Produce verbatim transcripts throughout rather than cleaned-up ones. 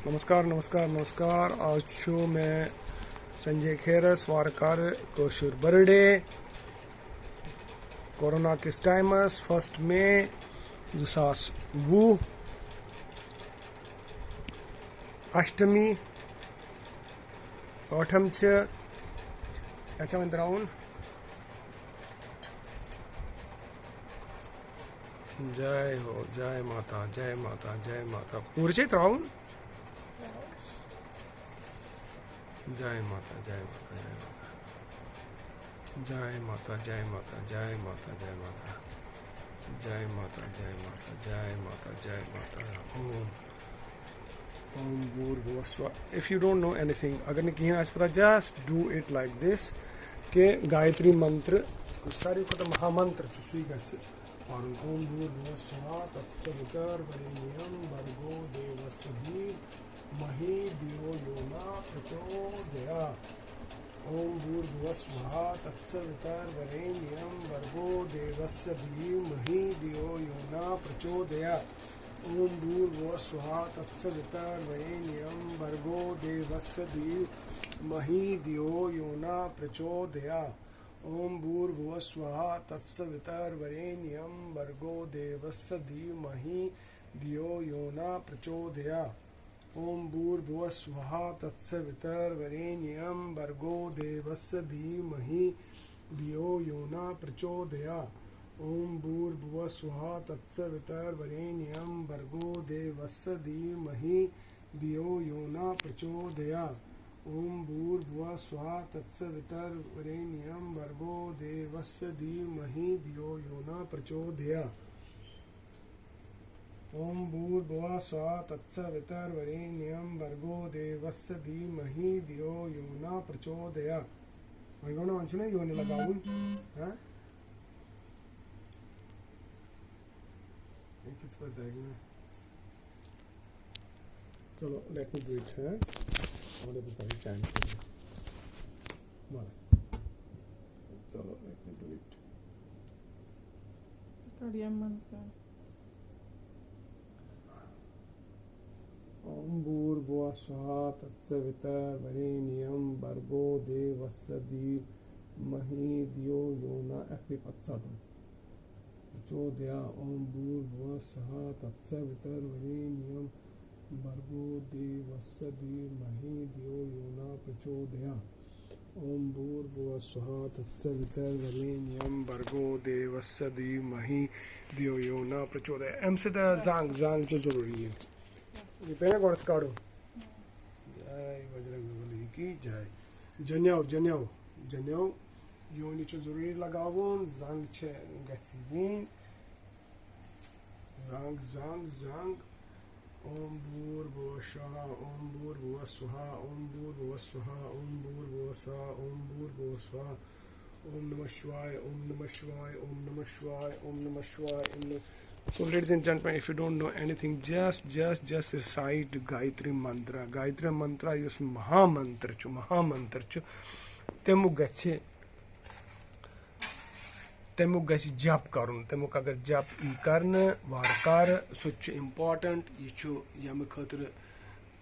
نمسکار، نمسکار، نمسکار۔ آز چھُ مےٚ سنجے کھیرس وارٕ کارٕ کٲشُر برتھ ڈے۔ کورونا کِس ٹایمس، فسٹ مے زٕ ساس وُہ، اشٹمی، ٲٹھم چھِ، کیٛاہ چھِ وۄنۍ ترٛاوُن؟ جے ہو، جے ماتا، جے ماتا، جے ماتا۔ پوٗرٕ چھے ترٛاوُن؟ جے ماتا، جے ماتا، جے ماتا۔ جے ماتا، جے ماتا، جے ماتا، جے ماتا۔ جے ماتا، جے ماتا، جے ماتا، جے ماتا۔ اوم، اوم بھور بھوہ سوا۔ If you don't know anything، اگر نہٕ کِہیٖنۍ آسہِ پتہ، just do it like this، کہِ گایتری منتر، یُس ساروی کھۄتہٕ مہا منتر چھُ، سُے گژھِ پرُن۔ اوم بھور بھوہ سوا تتسویتر ورینیم بھرگو دیوسہ دھیمہی دھیو یو نہ پرچودیات۔ اوم بھور بھوہ سوا تتسویتر ورینیم بھرگو دیوسہ دھیمہی دھیو یو نہ پرچودیات۔ اوم بھور بھوہ سوا تتسویتر ورینیم بھرگو دیوسہ دھیمہی دھیو یو نہ پرچودیات۔ اوم بھور بھوہ سوا تتسویتر ورینیم بھرگو دیوسہ دھیمہی دھیو یو نہ پرچودیات۔ اوم بھور بھوہ سوا تتسویتر ورینیم بھرگو دیوسہ دھیمہی دھیو یو نہ پرچودیات۔ اوم بھور بھوہ سوا تتسویتر ورینیم بھرگو دیوسہ دھیمہی دھیو یو نہ پرچودیات۔ اوم بھور بھوہ سوا تتسویتر ورینیم بھرگو دیوسہ دھیمہی دھیو یو نہ پرچودیات۔ اوم بھور بھوہ سوا تتسویتر ورینیم بھرگو دیوسہ دھیمہی دھیو یو نہ پرچودیات۔ وۄنۍ گوٚو نہ، وۄنۍ چھُنہ یونہِ لگاوُن؟ ہاں؟ یہِ کِتھ پٲٹھۍ لگہِ مےٚ؟ چلو، let me do it، ہاں؟ وۄنۍ دَپہٕ بہٕ پَنٕنۍ چانہِ خٲطرٕ۔ وَلہٕ۔ چلو، let me do it۔ کَڑ یَمہِ منٛز کَڑ۔ اوم بھور بھوہ سوا تتسویتر ورینیم بھرگو دیوسہ دھیمہی دھیو یو نہ، یَتھ پیٚیہِ پَتہٕ ژَٹُن۔ پرچودیات۔ اوم بھور بھوہ سوا تتسویتر ورینیم بھرگو دیوسہ دھیمہی دھیو یو نہ پرچودیات۔ اوم بھور بھوہ سوا تتسویتر ورینیم بھرگو دیوسہ دھیمہی دھیو یو نہ پرچودیات۔ اَمہِ سۭتۍ، آ، زنٛگ، زنٛگ چھِ ضروٗری یہِ۔ یہِ پیٚیہِ نا گۄڈٕ کَڑُن۔ جے بجرنگ بلی کی جے۔ جنیو، جنیو، جنیو۔ یونہِ چھُ ضروٗری لگاوُن، زنٛگ چھِ گژھِ یِنۍ۔ زنٛگ، زنٛگ، زنٛگ۔ اوم بھور بھوہ شواہ، اوم بھور بھوہ سواہا، اوم بھور بھوہ سواہا، اوم بھور بھوہ سواہا، اوم بھور بھوہ سواہا۔ اوم نمہ شوائے، اوم نمہ شوائے، اوم نمہ شوائے، اوم نمہ شوائے، اوم Namah. So, ladies and gentlemen, if you don't know anything, just, just, just recite Gayatri Mantra۔ Gayatri منترا یُس مہا منتر چھُ، مہا منتر چھُ، تَمیُک گژھِ، تَمیُک گژھِ جپ کرُن۔ تَمیُک اگر جپ یی کرنہٕ وارٕ کارٕ، سُہ تہِ چھُ important۔ یہِ چھُ ییٚمہِ خٲطرٕ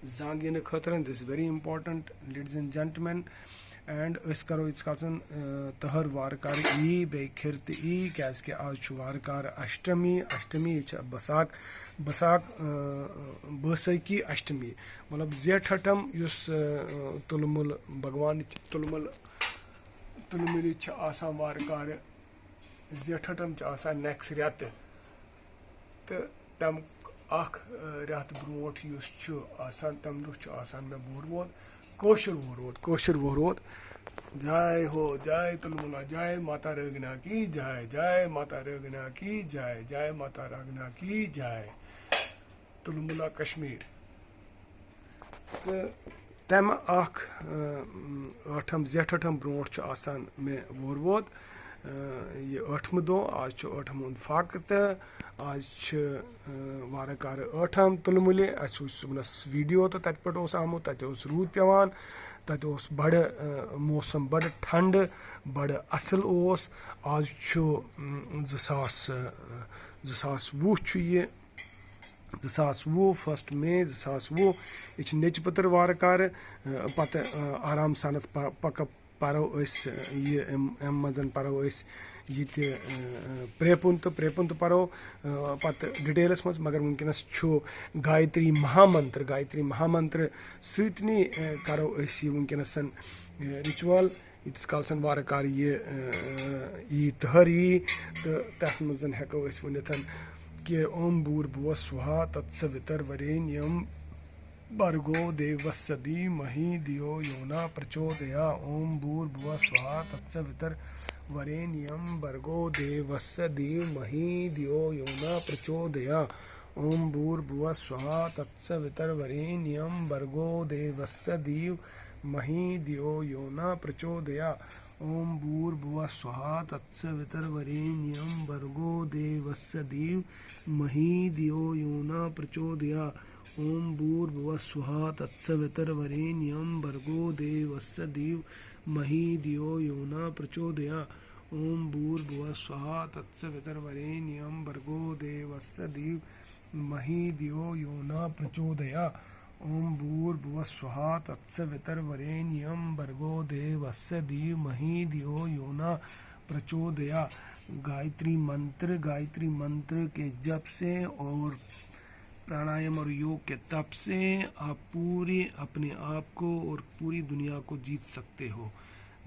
زنٛگ یِنہٕ خٲطرٕ، this is very important, ladies and gentlemen. And أسۍ کرو ییٖتِس کالَس، آ، تٔہَر وارٕ کارٕ یی، بیٚیہِ کھِر تہِ یی، کیٛازِکہِ آز چھُ وارٕ کارٕ اشٹمی۔ اشٹمی چھِ بساک، بساک، آ، بٲسٲکی اشٹمی، مطلب زیٹھ اٹھم، یُس، آ، تُلمُل بھگوانٕچ تُلمُل، تُلمُلہِ چھِ آسان وارٕ کارٕ۔ زیٹھ اٹھم چھِ آسان next رٮ۪تہٕ۔ تہٕ تَمیُک اَکھ، آ، رٮ۪تھ برونٛٹھ یُس چھُ آسان، تَمہِ دۄہ چھُ آسان مےٚ ووٚرمُت کٲشُر ووٚرمُت، کٲشُر ووٚرمُت۔ جے ہو، جے تُلمُلا، جے ماتا رگنا کی جے، جے ماتا رگنا کی جے، جے ماتا رگنا کی جے۔ تُلمُلا کشمیر۔ تہٕ تَمہِ اَکھ، آ، ٲٹھم، زیٹھ ٲٹھم برونٛٹھ چھُ آسان مےٚ ووٚرمُت، آ، یہِ ٲٹھمہِ دۄہ۔ آز چھُ ٲٹھم ہُنٛد فاقہٕ تہٕ آز چھِ، آ، وارٕ کارٕ ٲٹھم تُلمُلہِ۔ اَسہِ وٕچھ صُبحَس video تہٕ تَتہِ پٮ۪ٹھ اوس آمُت، تَتہِ اوس روٗد پٮ۪وان، تَتہِ اوس بَڑٕ، آ، موسم بَڑٕ ٹھنٛڈٕ، بَڑٕ اَصٕل اوس۔ آز چھُ، اۭں، زٕ ساس، آ، زٕ ساس وُہ چھُ یہِ۔ زٕ ساس وُہ، فسٹ مے زٕ ساس وُہ۔ یہِ چھِ نیٚچہِ پٔتٕر وارٕ کارٕ، آ، پتہٕ، آ، آرام سانَتھ پ-، پکہٕ پرو أسۍ، آ، یہِ اَمہِ، اَمہِ منٛز پرو أسۍ یہِ تہِ، آ، آ، پرٛیپُن تہٕ پرٛیپُن تہٕ پرو، آ، پتہٕ ڈِٹیلَس منٛز۔ مگر وٕنکیٚنَس چھُ گایتری مہامنتر، گایتری مہامنتر سۭتۍ نٕے، آ، کرو أسۍ یہِ وٕنکیٚنَس، آ، رِچوَل۔ ییٖتِس کالَس وارٕ کارٕ یہِ، آ، یی تٔہَر یی، تہٕ تَتھ منٛز ہٮ۪کو أسۍ ؤنِتھ کہِ اوم بھور بھُوَ سواہا تتسوِتر ورینیم بھرگو دیوسہ دھیمہی دھیو یو نہ پرچودیا۔ اوم بھور بھُوَ سواہا تتسوِتر ورینیم بھرگو دیوسہ دھیمہی دھیو یو نہ پرچودیا۔ اوم بھور بھُوَ سواہا تتسوِتر ورینیم بھرگو دیوسہ دھیمہی دھیو یو نہ پرچودیا۔ اوم بھور بھُوَ سواہا تتسوِتر ورینیم بھرگو دیوسہ دھیمہی دھیو یو نہ پرچودیا۔ اوم بھور بھُوَ سواہا تتسوِتر ورینیم بھرگو دیوسہ دھیمہی دھیو یو نہ پرچودیا۔ اوم بھور بھُوَ سواہا تتسوِتر ورینیم بھرگو دیوسہ دھیمہی دھیو یو نہ پرچودیا۔ اوم بھور بھُوَ سواہا تتسوِتر ورینیم بھرگو دیوسہ دھیمہی دھیو یو نہ پرچودیا۔ گایتری منتر، گایتری منتر کے جپ سے اور پرانایم اور یوگ کے تپ سے آپ پورے اپنے آپ کو اور پوری دنیا کو جیت سکتے ہو۔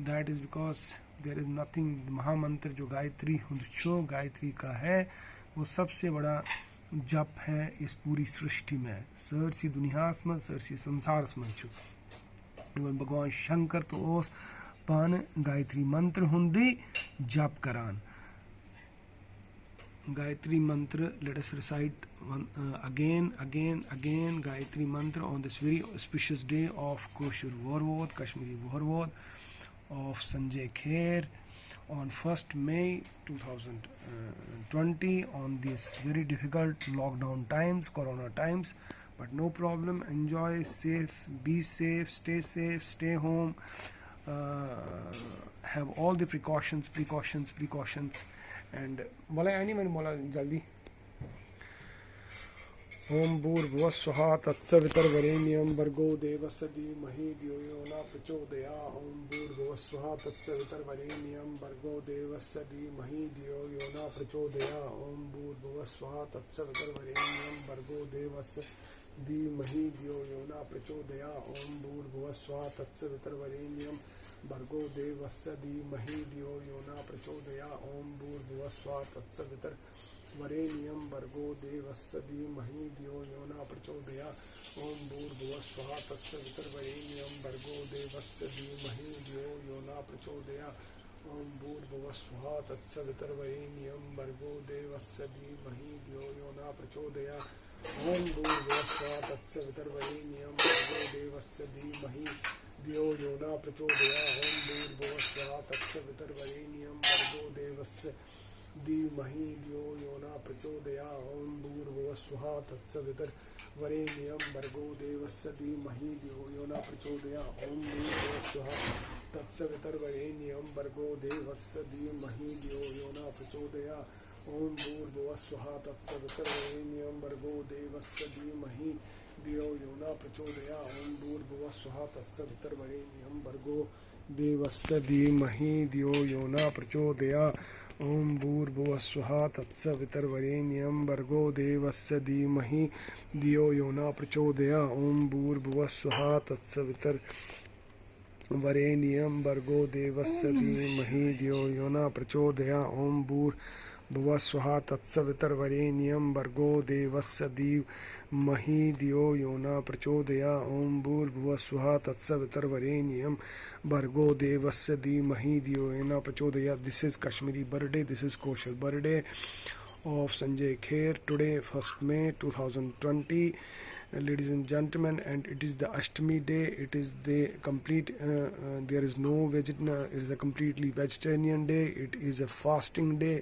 That is because there is nothing, مہامنتر جو گایتری ہُنٛد چھُ، گایتری کا ہے، وہ سب سے بڑا جپ ہے اس پوری سرشٹی میں۔ سٲرسٕے دُنیاہَس منٛز، سٲرسٕے سنسارَس منٛز چھُ یِوان بھگوان شنکر تہٕ اوس پانہٕ گایتری منتر ہُنٛدُے جپ کران۔ Gayatri mantra, let us recite one, uh, again, again, again, Gayatri mantra on this very auspicious day of Kashmiri Vorvod, Kashmiri Vorvod of Sanjay Kher, on first May two thousand twenty, on these very difficult lockdown times, corona times. But no problem, enjoy, safe, be safe, stay safe, stay home, uh, have all the precautions, precautions, precautions, and وَلَے اَنہِ وۄنۍ مولا جلدی۔ اوم بھور بھُوَ سواہا تتسوِتر ورینیم بھرگو دیوسہ دھیمہی دھیو U نہ پرچودیا۔ اوم بھور بھُوَ سواہا تتسوِتر ورینیم بھرگو دیوسہ دھیمہی دھیو U نہ پرچودیا۔ اوم بھور بھُوَ سواہا تتسوِتر ورینیم بھرگو دیوسہ دھیمہی دھیو U نہ پرچودیا۔ اوم بھور بھُوَ سواہا تتسوِتر ورینیم بھرگو دیوسہ دھیمہی دھیو U نہ پرچودیا۔ اوم بھور بھُوَ سواہا تتسوِتر ورینیم بھرگو دیوسہ دھیمہی دھیو U نہ پرچودیا۔ اوم بھور بھُوَ سواہا تتسوِتر ورینیم بھرگو دیوسہ دھیمہی دھیو U نہ پرچودیا۔ اوم بھور بھُوَ سواہا تتسوِتر ورینیم بھرگو دیوسہ دھیمہی دھیو یو نہ پرچودیا۔ اوم بھور بھُوَ سواہا تتسوِتر ورینیم بھرگو دیوسہ دھیمہی دھیو یو نہ پرچودیا۔ اوم بھور بھُوَ سواہا تتسوِتر ورینیم بھرگو دیوسہ دھیمہی دھیو یو نہ پرچودیا۔ اوم بھور بھُوَ سواہا تتسوِتر ورینیم بھرگو دیوسہ دھیمہی دھیو یو نہ پرچودیا۔ اوم بھور بھُوَ سواہا تتسوِتر ورینیم بھرگو دیوسہ دھیمہی دھیو یو نہ پرچودیا۔ اوم بھور بھُوَ سواہا تتسوِتر ورینیم بھرگو دیوسہ دھیمہی دھیو یو نہ پرچودیا۔ اوم بھور بھُوَ سواہا تتسوِتر ورینیم بھرگو دیوسہ دھیمہی دھیو یو نہ پرچودیا۔ اوم بھور بھُوَ سواہا تتسوِتر ورینیم بھرگو دیوسہ دھیمہی دھیو یو نہ پرچودیا۔ اوم بھور بھُوَ سواہا تتسوِتر ورینیم بھرگو دیوسہ دھیمہی دھیو یو نہ پرچودیا۔ اوم بھور بھُوَ سواہا تتسوِتر ورینیم بھرگو دیوسہ دھیمہی دھیو یو نہ پرچودیا۔ اوم بھور بھُوَ سواہا تتسوِتر ورینیم بھرگو دیوسہ دھیمہی دھیو یو نہ پرچودیا۔ This is Kashmiri birthday, this is Koshal birthday of Sanjay Kher. Today, first May two thousand twenty, uh, ladies and gentlemen, and it is the Ashtami day. It is the complete, uh, uh, there is no veg-, uh, it is a completely vegetarian day. It is a fasting day.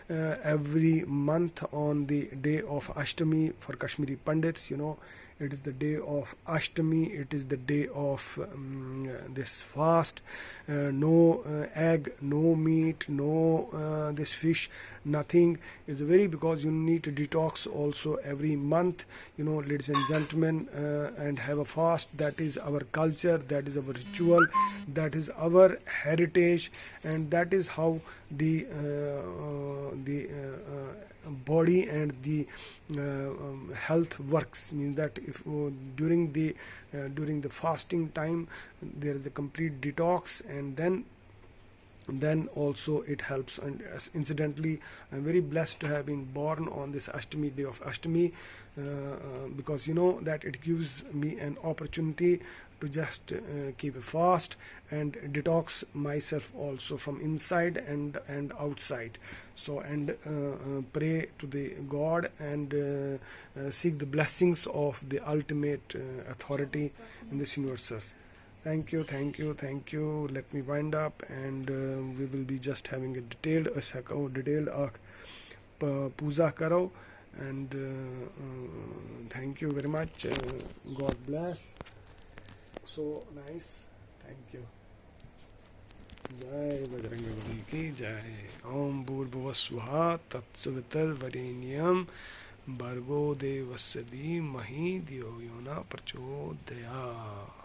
Uh, every month on the day of Ashtami, for Kashmiri Pandits, you know, It is the day of Ashtami. It is the day of um, this fast. Uh, no uh, egg, no meat, no uh, this fish, nothing. It's very, because you need to detox also every month, you know, ladies and gentlemen, uh, and have a fast. That is our culture, that is our ritual, that is our heritage, and that is how the uh, uh, the uh, uh, body and the uh, um, health works. Means that if uh, during the uh, during the fasting time, there is a complete detox, and then then also it helps. And as incidentally, I'm very blessed to have been born on this Ashtami, day of Ashtami, uh, uh, because you know that it gives me an opportunity to just uh, keep a fast and detox myself also from inside and and outside. So and uh, uh, pray to the God and uh, uh, seek the blessings of the ultimate uh, authority in this universe. Thank you, thank you, thank you. Let me wind up, and uh, we will be just having a detailed, أسۍ ہٮ۪کو detailed اکھ پ- پوٗزا کرو. And uh, uh, thank you very much. Uh, God bless. So nice. Thank you. जय बजरंग बली की जय. ओम भूर्भुवः स्वः तत्सवितुर्वरेण्यं भर्गो देवस्य धीमहि धियो यो न प्रचोदयात्.